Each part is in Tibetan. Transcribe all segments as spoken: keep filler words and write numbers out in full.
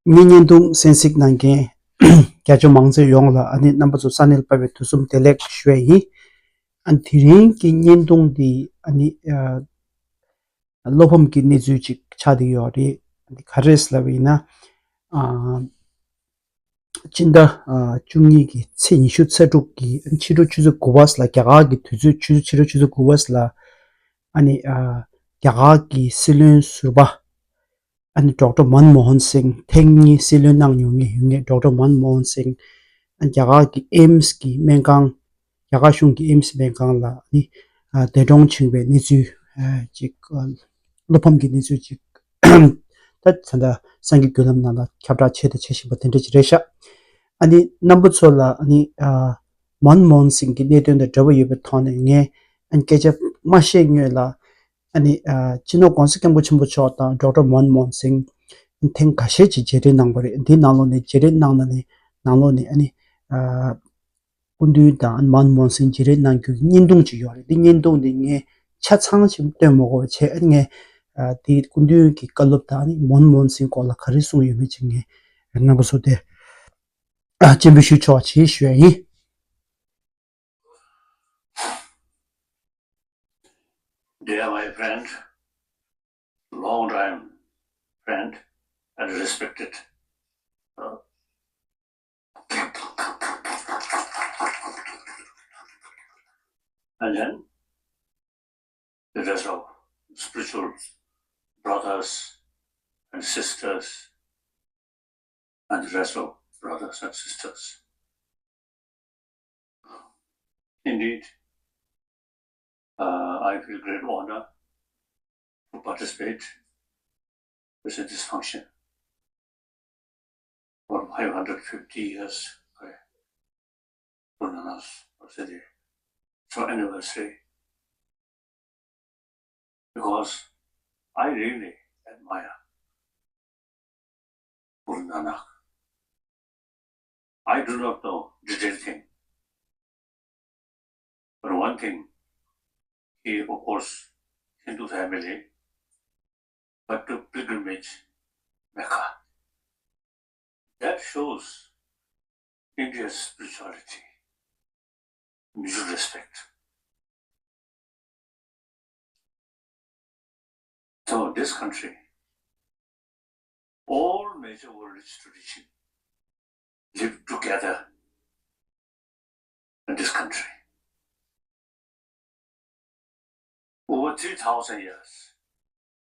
ངའི་བརྙན་ཐུང་གསན་གཟིགས་གནང་མཁན་རྒྱ་ཆེ་མང་ཚོགས་ཡོངས་ལ་ཨ་ནི་རྣམ་པ་ཚོ་ས་གནས་ལ་ཕེབས་པའི་དུས་གསུམ་བདེ་ལེགས་ཞུ་ཡ་ཡིན། ཨ་ནི་དེ་རིང་གི་བརྙན་ཐུང་འདི་ཨ་ནི་ཨ་བློ་ཕམ་གྱི་གནས་ཚུལ་ཅིག་ཆགས་བསྡད་ཡོད་རེད། ཨ་ནི་ག་རེ་ལབ་པ་ཡིན་ན། ཨ་སྤྱི་ཟླ་ཨ་བཅུ་གཉིས་ཀྱི་ཚེས་ཉི་ཤུ་རྩ་དྲུག་གི་ཕྱི་དྲོ་ཆུ་ཚོད་དགུ་པ་ལ། རྒྱ་གར་གྱི་དུས་ཚོད་ཆུ་ཚོད་ཕྱི་དྲོ་ཆུ་ཚོད་དགུ་པ་ལ་ཨ་ནི་ཨ་རྒྱ་གར་གྱི་སྲིད་བློན་ཟུར་པ་ཨ་ནི་ཌོག་ཊར་མན་མོ་ཧན་སིང་། ཐེངས་གཉིས་སྲིད་བློན་གནང་མྱོང་མཁན་ཡོད་མཁན་ཌོག་ཊར་མན་མོ་ཧན་སིང་ཨ་རྒྱ་གར་གྱི་ཨེམ་སི་གི་སྨན་ཁང་། རྒྱ་གར་གཞུང་གི་ཨེམ་སི་སྨན་ཁང་ལ་ཨ་ནི་ཨ་འདས་གྲོངས་ཕྱིན་པའི་གནས་ཚུལ་ཨ་ཅིག་ཨ་བློ་ཕམ་གྱི་གནས་ཚུལ་ཅིག་ད་ད་ལྟ་གསར་འགྱུར་བརྒྱུད་ལམ་ནང་ལ་ཁྱབ་བསྒྲགས་བྱས་དང་བྱེད་བཞིན་པ་དེ་འདྲ་ཅིག་རེད་ཤག་ཨ་ནི་རྣམ་པ་ཚོ་ལ་ཨ་ནི་ཨ་མན་མོ་ཧན་སིང་གི་གནད་དོན་དང་འབྲེལ་བ་ཡོད་པའི་ཐོག་ནས་ངས་ཨ་ནི་སྐད་ཆ་མ་བཤད་སྔོན་ལ། ཨ་ནི་ཨ་སྤྱི་ནོར་༸གོང་ས་༸སྐྱབས་མགོན་ཆེན་པོ་མཆོག་དང་ཌོག་ཊར་མན་མོ་ཧན་སིང་ཐེངས་ཁ་ཤས་ཅིག་མཇལ་འཕྲད་གནང་བ་རེད། འདི་ནང་ལོགས་ནས་མཇལ་འཕྲད་གནང་ན་ནི་ནང་ལོགས་ནས་ཨ་ནི་ཨ་སྐུ་མདུན་དང་མན་མོ་ཧན་སིང་མཇལ་འཕྲད་གནང་རྒྱུ་གི་བརྙན་ཐུང་ཅིག་ཡོད་རེད། འདི་བརྙན་ཐུང་འདི་ངས་ཆ་ཚང་ཞིག་སྟོན་མ་དགོས་པ་བྱས། ཨ་ནི་ངས་ཨ་དེ་སྐུ་མདུན་གྱི་བཀའ་སློབ་དང་ཨ་ནི་མན་མོ་ཧན་སིང་སྐོར་ལ་ག་རེ་གསུངས་ཡོད་མེད་ཅིག་ངས་རྣམ་པ་ཚོ་དེ་ཨ་སྤྱན་འབུལ་ཞུ་ཆོག་ཅེས་ཞུ་ཡ་ཡིན། Dear my friend, long time friend and respected, uh, and then the rest of spiritual brothers and sisters and the rest of brothers and sisters. Indeed, uh, I feel great honor to participate in this function. For five hundred fifty years, I Guru Nanak University, so anniversary, because I really admire Guru Nanak. I do not know detail thing, but one thing, he of course Hindu family, but to pilgrimage Mecca. That shows India's spirituality, mutual respect. So this country, all major world tradition live together in this country. Over three thousand years,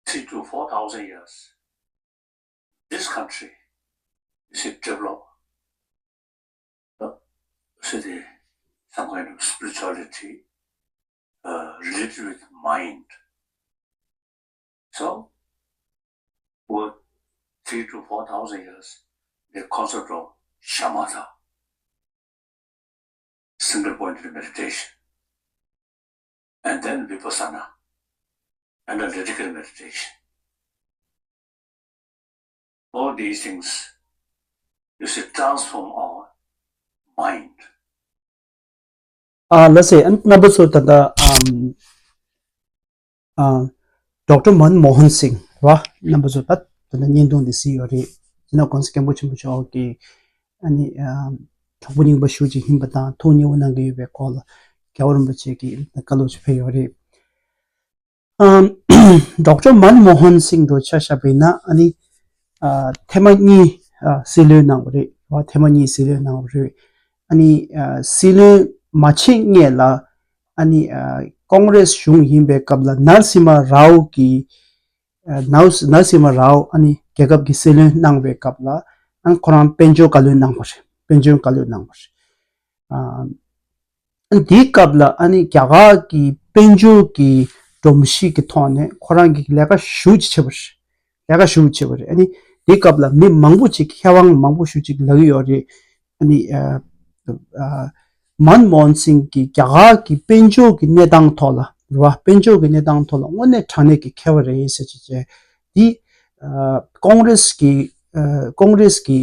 three to four thousand years, this country is a developed, uh, city, some kind of spirituality, uh, related with mind. So, for three to four thousand years, the concept of shamatha, single pointed meditation, and then vipassana, analytical meditation. All these things, you should transform our mind. ཨ་ལགས་སེ། ཨ་རྣམ་པ་ཚོ་ད་ལྟ་ཨམ་ཨ་ཌོག་ཊར་མན་མོ་ཧན་སིང་ར། རྣམ་པ་ཚོ་ད་ད་ལྟ་བརྙན་ཐུང་འདི་གཟིགས་ཡོད་རེད། སྤྱི་ནོར་༸གོང་ས་༸སྐྱབས་མགོན་ཆེན་པོ་མཆོག་གི་ཨ་ནི་ཨ་གྲོགས་པོ་རྙིང་པ་ཞེ་པོ་ཅིག་ཡིན་པ་དང་ཐུགས་མཉེས་པོ་གནང་གི་ཡོད་པའི་སྐོར་ལ་རྒྱལ་བ་རིན་པོ་ཆེ་གིས་བཀའ་སློབ་ཅིག་ཕེབས་ཡོད་རེད། ཨམ་ཌོག་ཊར་མན་མོ་ཧན་སིང་འདྲ་བོ་ཆ་བཞག་པ་ཡིན་ན་ཨ་ནི་ཨ་ཐེངས་མ་གཉིས་ཨ་སྲིད་བློན་གནང་བ་རེད། ཨ་ཐེངས་མ་གཉིས་སྲིད་བློན་གནང་བ་རེད། ཨ་ནི་ཨ་སྲིད་བློན་མ་བྱེད་སྔོན་ལ་ཨ་ནི་ཨ་ཀོང་རེས་གཞུང་ཡིན་པའི་སྐབས་ལ་ནར་སི་མ་རའོ་གི་ཨ་ནར་སི་ནར་སི་མ་རའོ་ཨ་ནི་རྒྱལ་ཁབ་ཀྱི་སྲིད་བློན་གནང་བའི་སྐབས་ལ་ཨ་ནི་ཁོ་རང་དཔལ་འབྱོར་བཀའ་བློན་གནང་བ་རེད། དཔལ་འབྱོར་བཀའ་བློན་གནང་བ་རེད། ཨ་ཨ་ནི་དེའི་སྐབས་ལ་ཨ་ནི་རྒྱ་གར་གྱི་དཔལ་འབྱོར་གྱི་སྒྲོམ་གཞི་གི་ཐོག་ནས་ཁོ་རང་གིས་ལས་ཀ་ཞེ་པོ་ཅིག་བྱས་པ་རེད། ལས་ཀ་ཞེ་པོ་ཅིག་བྱས་པ་རེད། ཨ་ནི་དེའི་སྐབས་ལ་མི་མང་པོ་ཅིག་མཁས་དབང་མང་པོ་ཞེ་པོ་ཅིག་ལབ་ཀྱི་ཡོད་རེད། ཨ་ནི་ཨ་ཨ་མན་མོ་ཧན་སིང་གིས་རྒྱ་གར་གྱི་དཔལ་འབྱོར་གྱི་གནས་སྟངས་ཐོག་ལ་རེད་བ། དཔལ་འབྱོར་གྱི་གནས་སྟངས་ཐོག་ལ་དངོས་གནས་དྲང་གནས་ཀྱི་མཁས་པ་རེད་ཟེར་བྱས་བྱས། འདི་ཨ་ཀོང་རེས་ཀྱི་ཨ་ཀོང་རེས་ཀྱི་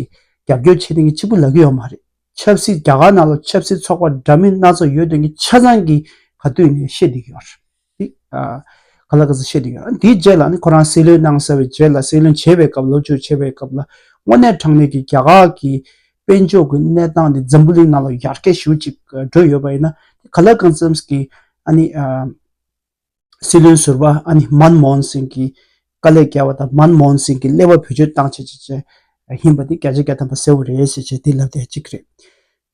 རྒྱབ་སྐྱོར་བྱེད་མཁན་གྱི་གཅིག་པུ་ལབ་ཀྱི་ཡོད་མ་རེད། ཆབ་སྲིད་རྒྱ་གར་ནང་ལ་ཆབ་སྲིད་ཚོགས་པ་འདྲ་མིན་སྣ་ཚོགས་ཡོད་དོན་གྱི་ཆ་ཚང་གི་ག་དུས་ནས་བཤད་བསྡད་ཀྱི་ཡོད་རེད། དེ་ཨ་ག་ལ་ག་ཚོད་བཤད་བསྡད་ཀྱི་ཡོད། དེའི་རྗེས་ལ་ནི་ཁོ་རང་སྲིད་བློན་གནང་ཚར་བའི་རྗེས་ལ་སྲིད་བློན་བྱས་པའི་སྐབས་ལོ་བཅུ་བྱས་པའི་སྐབས་ལ་ དངོས་གནས་དྲང་གནས་ཀྱི་རྒྱ་གར་གྱི་དཔལ་འབྱོར་གྱི་གནས་སྟངས་དེ་འཛམ་བུ་གླིང་ནང་ལ་ཡར་རྒྱས་ཞེ་པོ་ཅིག་འགྲོ་ཡོད་པ་ཡིན་ན། ག་ལ་གང་འཚམས་ཀྱི་ཨ་ནི་ཨ། སྲིད་བློན་ཟུར་པ་ཨ་ནི་མན་མོ་ཧན་སིང་གིས་དཀའ་ལས་བརྒྱབ་པ་དང་། མན་མོ་ཧན་སིང་གིས་ཀླད་པ་བེད་སྤྱོད་བཏང་བྱས་བྱས་བྱས་ཡིན་པ་འདི་བརྒྱ་ཆ་བརྒྱ་ཐམ་པ་གསལ་པོ་རེད་ཟེར་བྱས་འདི་ལབ་བསྡད་ཅིག་རེད།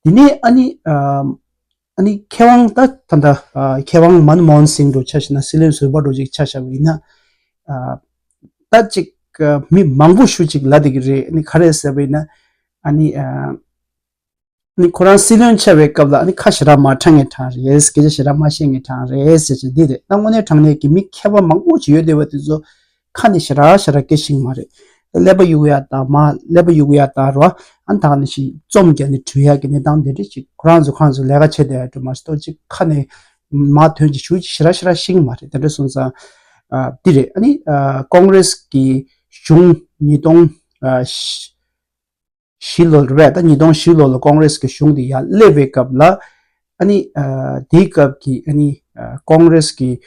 དེ་ནས་ཨ་ནི་ཨ་ནི་མཁས་དབང་ད་ད་ལྟ་མཁས་དབང་མན་མོ་ཧན་སིང་འདྲ་ཆ་བཞག་ན། སྲིད་བློན་ཟུར་པ་འདྲ་ཅིག་ཆ་བཞག་པ་ཡིན་ན། ད་ཅིག་མི་མང་པོ་ཞེ་པོ་ཅིག་ལབ་བསྡད་ཀྱི་རེད། ཨ་ནི་ག་རེ་ཟེར་བ་ཡིན་ན། ཨ་ནི་ཨ། ནི་ཁོ་རང་སྲིད་བློན་ཆགས་པའི་སྐབས་ལ་ཨ་ནི་ཁ་ཞེ་དྲག་མ་གྲག་མཁན་གྲས་རེད། སྐད་ཆ་ཞེ་དྲག་མ་བཤད་མཁན་གྲས་རེད་ཟེར་བྱས་འདི་རེད། ད་དངོས་གནས་དྲང་གནས་ཀྱི་མི་མཁས་པ་མང་པོ་ཅིག་ཡོད་བསྡད་པ་དེ་ཚོ་ཁ་ནས་ཞེ་དྲག་ཞེ་དྲག་སྐད་ཤེས་ཀྱི་མ་རེད། ཀླད་པ་གཡུག་ཡ་དང་མར་ཀླད་པ་གཡུག་ཡ་དང་རོ། ཨ་ནི་ད་ག་ནང་བཞིན་རྩོམ་རྒྱག་ནས་འབྲི་ཡ་གི་གནས་སྟངས་དེ་འདྲ་ཅིག་ཁོ་རང་ཚོ་ཁོ་རང་ཚོ་ལས་ཀ་བྱེད་བསྡད་ཡ་འདྲ་མ་གཏོགས་ཅིག་ཁ་ནས་མར་ཐོན་ཅིག་ཞུ་ཅིག་ཞེ་དྲག་ཞེ་དྲག་ཤེས་ཀྱི་མ་རེད། དེ་འདྲ་སོང་ཙང་ཨ་འདི་རེད། ཨ་ནི་ཨ་ཀོང་རེས་ཀྱི་གཞུང་ཉིས་སྟོང་ཨ་བཞི་བཞི་ལོ་རེད་པས། ད་ཉིས་སྟོང་བཞི་ལོ་ལ་ཀོང་རེས་ཀྱི་གཞུང་དེ་ཡར་སླེབས་པའི་སྐབས་ལ། ཨ་ནི་ཨ་དེའི་སྐབས་ཀྱི་ཨ་ནི་ཨ་ཀོང་རེས་ཀྱི་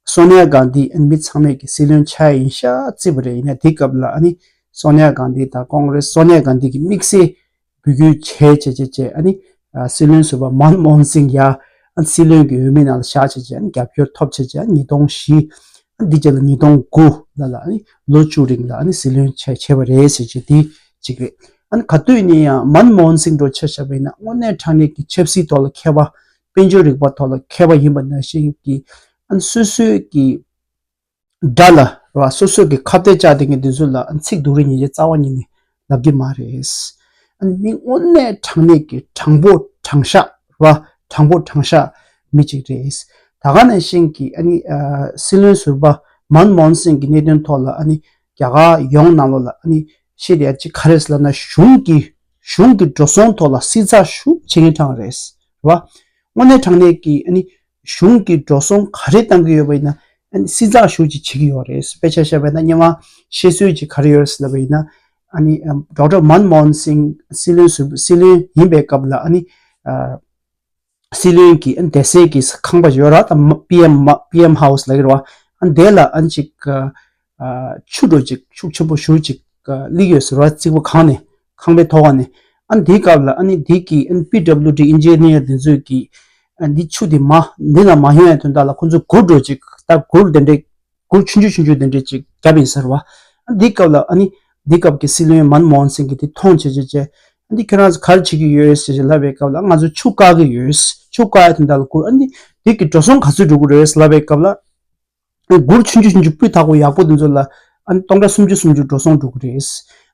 སོ་ནི་ཡ་གྷན་དྷི་ཨ་ནི་མི་ཚང་མས་ཀྱི་སྲིད་བློན་ཆགས་ཡིན་ཤག་བརྩིས་པ་རེད། ཡིན་ན་དེའི་སྐབས་ལ་ཨ་ནི་སོ་ནི་ཡ་གྷན་དྷི་དང་ཀོང་རེས། སོ་ནི་ཡ་གྷན་དྷི་གིས་དམིགས་བསལ་འབོད་སྐུལ་བྱས་བྱས་བྱས་བྱས། ཨ་ནི་ཨ་སྲིད་བློན་ཟུར་པ་མན་མོ་ཧན་སིང་ཡར་ཨ་ནི་སྲིད་བློན་གྱི་འོས་མི་ནང་ལ་བཞག་བྱས་བྱས། ཨ་ནི་རྒྱབ་སྐྱོར་ཐོབ་བྱས་བྱས། ཨ་ནི་ཉིས་སྟོང་བཞི། ཨ་ནི་འདི་རྗེས་ལ་ཉིས་སྟོང་དགུ་ལ་ལ་ཨ་ནི་ལོ་བཅུ་རིང་ལ་ཨ་ནི་སྲིད་བློན་བྱས་བྱས་པ་རེད་ཟེར་བྱས་འདི་གཅིག་རེད། ཨ་ནི་ག་དུས་ཡིན་ན་ཡང་མན་མོ་ཧན་སིང་འདྲ་ཆ་བཞག་པ་ཡིན་ན་དངོས་གནས་དྲང་གནས་ཀྱི་ཆབ་སྲིད་ཐོག་ལ་མཁས་པ། དཔལ་འབྱོར་རིག་པ་ཐོག་ལ་མཁས་པ་ཡིན་པ་ནང་བཞིན་གྱི། ཨ་ནི་སོ་སོའི་གི་དགྲ་ལ་ར། སོ་སོའི་གི་ཁ་གཏད་བཅག་བསྡད་མཁན་དེ་ཚོ་ལ་ཨ་ནི་ཚིག་སྡུག་རུས་ཉེས་ཆད་རྩ་བ་ཉིད་ནས་ལབ་ཀྱི་མ་རེད། ཨ་ནི་མི་དངོས་གནས་དྲང་གནས་ཀྱི་དྲང་པོ་དྲང་བཞག་ར། དྲང་པོ་དྲང་བཞག་མི་གཅིག་རེད། ད་ག་ནང་བཞིན་གྱི་ཨ་ནི་ཨ་སྲིད་བློན་ཟུར་པ་མན་མོ་ཧན་སིང་གི་གནད་དོན་ཐོག་ལ་ཨ་ནི་རྒྱ་གར་ཡོངས་ནང་ལོགས་ལ་ཨ་ནི་བཤད་བསྡད་ཡ་ཅིག་ག་རེ་ཟེར་ལབ་ན། གཞུང་གི་གཞུང་གི་འགྲོ་སོང་ཐོག་ལ་བསྲི་ཚགས་ཤུགས་ཆེ་མཁན་གྲས་རེད་བ། དངོས་གནས་དྲང་གནས་ཀྱི་ཨ་ནི་གཞུང་གི་འགྲོ་སོང་ག་རེ་བཏང་གི་ཡོད་པ་ཡིན་ན། ཨ་ནི་བསྲི་ཚགས་ཤུགས་ཅིག་བྱེད་ཀྱི་ཡོད་རེད། དཔེ་ཆ་བཞག་པ་ཡིན་ན་སྔོན་མ་བཤད་སྲོལ་ཅིག་ག་རེ་ཡོད་རེད་ཟེར་ལབ་པ་ཡིན་ན། ཨ་ནི་ཨ་ཌོག་ཊར་མན་མོ་ཧན་སིང་སྲིད་བློན་ཟུར་སྲིད་བློན་ཡིན་པའི་སྐབས་ལ་ཨ་ནི་ཨ་སྲིད་བློན་གྱི་ཨ་ནི་སྡོད་སའི་གི་ཁང་པ་ཡོད་ར། ད་པི་ཨེམ་པི་ཨེམ་ཧའུ་སི་ལབ་ཀྱི་རེད་བ། ཨ་ནི་དེ་ལ་ཨ་ནི་ཅིག་ཨ་ཆུ་འདྲ་ཅིག་ཤུགས་ཆེན་པོ་ཞེ་པོ་ཅིག་བླུགས་ཡོད་ཟེར་བ། རྩིག་པ་གང་ནས། ཁང་པའི་ཐོག་ནས། ཨ་ནི་དེའི་སྐབས་ལ་ཨ་ནི་དེ་གི་ཨ་ནི་པི་ཌབ་ལུ་ཌི་ཨིན་ཇི་ནི་ཡར་དེ་ཚོས་ཀྱིས་ཨ་ནི་ཆུ་དེ་མར་འདི་ལ་མ་ཡོང་ཡ་དོན་དག་ལ་ཁོ་ཚོས་གུར་འདྲ་ཅིག་ད་གུར་དེ་འདྲའི་གུར་ཆུང་ཆུང་ཆུང་ཆུང་དེ་འདྲ་ཅིག་བརྒྱབ་ཡིན་ཟེར་བ། ཨ་ནི་དེའི་སྐབས་ལ་ཨ་ནི་དེའི་སྐབས་ཀྱི་སྲིད་བློན་མན་མོ་ཧན་སིང་གིས་དེ་མཐོང་བྱས་བྱས་བྱས། ཨ་ནི་ཁྱོད་རང་ཚོ་ག་རེ་བྱེད་ཀྱི་ཡོད་ཟེར་ལབ་པའི་སྐབས་ལ། ང་ཚོ་ཆུ་བཀག་གི་ཡོད། ཆུ་བཀག་ཡ་དོན་དག་ལ་གུར། ཨ་ནི་དེ་གི་འགྲོ་སོང་ག་ཚོད་འགྲོ་གི་རེད་ལབ་པའི་སྐབས་ལ། གུར་ཆུང་ཆུང་ཆུང་ཆུང་སྤུས་དག་པོ་ཡག་པོ་དེ་ཚོ་ལ་ཨ་ནི་སྟོང་ཕྲག་སུམ་ཅུ་སུམ་ཅུ་འགྲོ་སོང་འགྲོ་གི་རེད།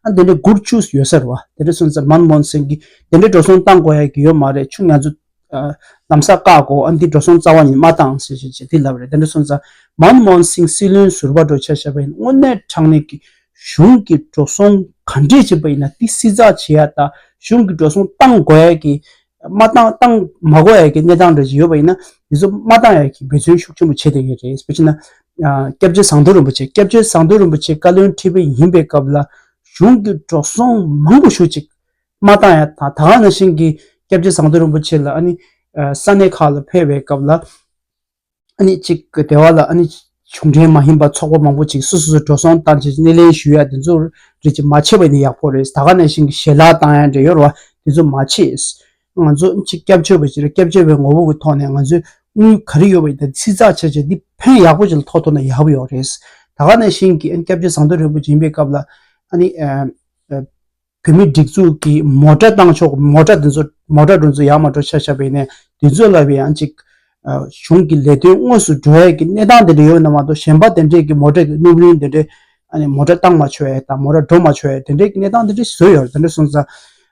ཨ་ནི་དེ་འདྲའི་གུར་བཅུ་ཡོད་ཟེར་བ། དེ་འདྲ་སོང་ཙང་མན་མོ་ཧན་སིང་གིས་དེ་འདྲའི་འགྲོ་སོང་བཏང་དགོས་ཡ་གི་ཡོད་མ་རེད། ཆུ་ང་ཚོ་ཨ་ལམ་སང་བཀག་དགོས། ཨ་ནི་འདི་འགྲོ་སོང་རྩ་བ་ཉིད་མ་བཏང་ཟེར་བྱས་བྱས་དེ་ལབ་རེད། དེ་འདྲ་སོང་ཙང་མན་མོ་ཧན་སིང་སྲིད་བློན་ཟུར་པ་འདྲ་ཆ་བཞག་པ་ཡིན་ན། དངོས་གནས་དྲང་གནས་ཀྱི་གཞུང་གི་འགྲོ་སོང་ག་འདྲས་བྱས་པ་ཡིན་ན་དེ་བསྲི་ཚགས་བྱེད་ཡ་དང་། གཞུང་གི་འགྲོ་སོང་བཏང་དགོས་ཡ་གི་མ་བཏང་བཏང་མ་དགོས་ཡ་གི་གནས་སྟངས་འདྲ་ཅིག་ཡོད་པ་ཡིན་ན། དེ་ཚོ་མ་བཏང་ཡ་གི་འབད་བརྩོན་ཤུགས་ཆེན་པོ་བྱེད་བསྡད་ཀྱི་རེད། དཔེ་བྱས་ན་ཨ་སྐྱབས་རྗེ་ཟམ་གདོང་རིན་པོ་ཆེ། སྐྱབས་རྗེ་ཟམ་གདོང་རིན་པོ་ཆེ་བཀའ་བློན་ཁྲི་པ་ཡིན་པའི་སྐབས་ལ་གཞུང་གི་འགྲོ་སོང་མང་པོ་ཞེ་པོ་ཅིག་མ་བཏང་ཡ་དང་། ད་ག་ནང་བཞིན་གྱི་སྐྱབས་རྗེ་ཟམ་གདོང་རིན་པོ་ཆེ་ལ་ཨ་ནི་ཨ་ས་གནས་ཁག་ལ་ཕེབས་པའི་སྐབས་ལ། ཨ་ནི་གཅིག་གི་སྡེ་བ་ལ་ཨ་ནི་གཞུང་འབྲེལ་མ་ཡིན་པ་ཚོགས་པ་མང་པོ་ཅིག་སོ་སོ་སོ་འགྲོ་སོང་བཏང་བྱས་སྣེ་ལེན་ཞུ་ཡ་དེ་ཚོ་རེ་ཅིག་མ་བྱས་པ་ཡིན་ན་ཡག་པོ་རེད། ད་ག་ནང་བཞིན་གྱི་ཞལ་ལག་བཏང་ཡ་འདྲ་ཡོད་རེད་བ། དེ་ཚོ་མ་བྱས། ང་ཚོ་ཅིག་སྐྱབས་བཅོལ་བ་ཅིག་རེད། སྐྱབས་བཅོལ་བའི་ངོ་བོ་གི་ཐོག་ནས་ང་ཚོས་དངུལ་ག་རེ་ཡོད་པ་ཡིན་ད་བསྲི་ཚགས་བྱས་བྱས་འདི་ཕན་ཡག་པོ་ཅིག་ལ་ཐོགས་ཐུབ་ན་ཡག་པོ་ཡོད་རེད། ད་ག་ནང་བཞིན་གྱི་ཨ་ནི་སྐྱབས་རྗེ་ཟམ་གདོང་རིན་པོ་ཆེ་ཡིན་པའི་སྐབས་ལ་ཨ་ནི་ཨ་ཨ། བོད་མིའི་སྒྲིག་འཛུགས་ཀྱི་མོ་ཊ་བཏང་ཆོག་མོ་ཊ་དེ་ཚོ་མོ་ཊ་དེ་ཚོ་ཡག་མ་འགྲོ་ཆ་བཞག་པ་ཡིན་ན་དེ་ཚོ་ལ་བའི་ཡང་ཅིག་ཨ་གཞུང་གི་ལས་དོན་དངོས་སུ་འགྲོ་ཡ་གི་གནས་སྟངས་དེ་འདྲ་ཡོད་ན་མ་གཏོགས། གཞན་པ་དེ་འདྲས་ཀྱི་མོ་ཊ་གི་སྣུབ་རིན་དེ་འདྲས་ཨ་ནི་མོ་ཊ་བཏང་མ་ཆོག་ཡ་དང་མོ་ཊ་འགྲོ་མ་ཆོག་ཡ་དེ་འདྲས་ཀྱི་གནས་སྟངས་དེ་འདྲས་བཟོས་ཡོད་རེད། དེ་འདྲ་སོང་ཙང་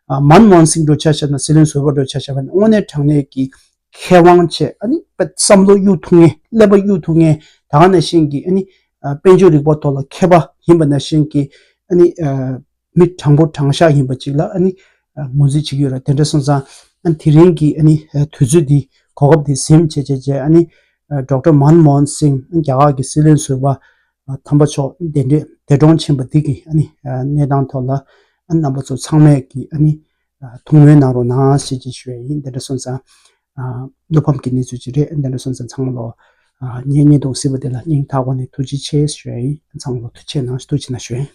ཨ་མན་མོ་ཧན་སིང་འདྲ་ཆ་བཞག་ན། སྲིད་བློན་ཟུར་པ་འདྲ་ཆ་བཞག་པ་ན་དངོས་གནས་དྲང་གནས་ཀྱི་མཁས་དབང་བྱས། ཨ་ནི་བསམ་བློ་གཡུག་ཐུབ་མཁན། ཀླད་པ་གཡུག་ཐུབ་མཁན། ད་ག་ནང་བཞིན་གྱི་ཨ་ནི་ཨ་དཔལ་འབྱོར་རིག་པ་ཐོག་ལ་མཁས་པ་ཡིན་པ་ནང་བཞིན་གྱི་ཨ་ནི་ཨ་མི་དྲང་པོ་དྲང་བཞག་ཡིན་པ་ཅིག་ལ་ཨ་ནི་ཨ་ངོས་འཛིན་བྱེད་ཀྱི་ཡོད་རེད། དེ་འདྲ་སོང་ཙང་ཨ་ནི་དེ་རིང་གི་ཨ་ནི་ཨ་དུས་ཚོད་འདི་གོ་སྐབས་འདི་ཟིན་བྱས་བྱས་བྱས། ཨ་ནི་ཨ་ཌོག་ཊར་མན་མོ་ཧན་སིང་རྒྱ་གར་གྱི་སྲིད་བློན་ཟུར་པ་ཨ་དམ་པ་མཆོག་གདན་འདྲེན་འདས་གྲོངས་ཕྱིན་པ་འདི་གི་ཨ་ནི་ཨ་གནས་སྟངས་ཐོག་ལ་ཨ་ནི་རྣམ་པ་ཚོ་ཚང་མས་ཀྱི་ཨ་ནི་ཨ་ཐུགས་སྨོན་གནང་རོགས་གནང་ཞེས་ཀྱི་ཞུ་ཡ་ཡིན། དེ་འདྲ་སོང་ཙང་ཨ་བློ་ཕམ་གྱི་གནས་ཚུལ་ཅིག་རེད། དེ་འདྲ་སོང་ཙང་ཚང་མ་ལོ་ཨ་ངའི་བརྙན་ཐུང་གཟིགས་པ་དེ་ལ་སྙིང་ཐག་པ་ནས་ཐུགས་རྗེ་ཆེ་ཞུ་ཡ་ཡིན། ཚང་མ་ལོ་ཐུགས་རྗེ་གནང་། ཐུགས་རྗེ་གནང་ཞུ་ཡ་ཡིན།